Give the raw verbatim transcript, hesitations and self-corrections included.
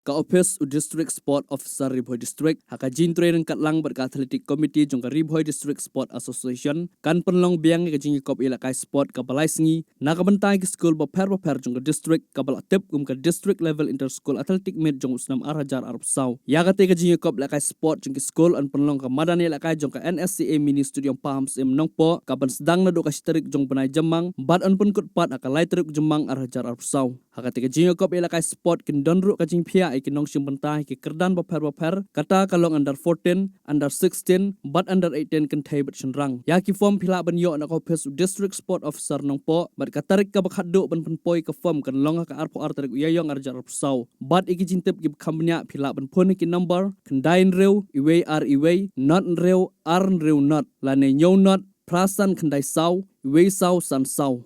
Ka ophis u District Sport Officer Ri Bhoi District, ha ka jingtrei ryngkat lang bad ka Athletic Committee jong ka Ri Bhoi District Sport Association, kan pynlong biang ïa ka jingïakop ïalehkai sport kaba lai sngi na ka bynta ki skul bapher bapher jong ka district, kaba la tip kum ka District Level Inter School Athletic Meet jong u snem ar hajar arphew saw. Ïa kata ka jingïakop lehkai sport jong ki skul yn pynlong ha madan ïalehkai jong ka N S C A Mini Stadium Pahamsyiem Nongpoh, kaban sdang naduh ka shi tarik jong u bnai Jymmang bad yn pynkut pat ha ka lai tarik Jymmang ar hajar arphew saw. Ha kata ka jingïakop ïalehkai sport kin don ruh ka jingphiah ïa ki nongshim bynta ha ki kyrdan bapher bapher, kata ka long under fourteen, under sixteen bad under eighteen, kynthei bad shynrang. Ïa ki form phi lah ban ïoh na ka ophis u District Sport Officer Nongpoh, bad ka tarik kaba khatduh ban pynpoi ka form kan long ha ka arphew ar tarik u Ïaïong ar hajar arphew saw. Bad ïa ki jingtip kiba kham bniah phi lah ban phone ha ki number khyndai hynriew, iwei ar iwei, nod hynriew, ar hynriew nod, lane hynñiew nod, phra san khyndai saw, iwei saw san saw.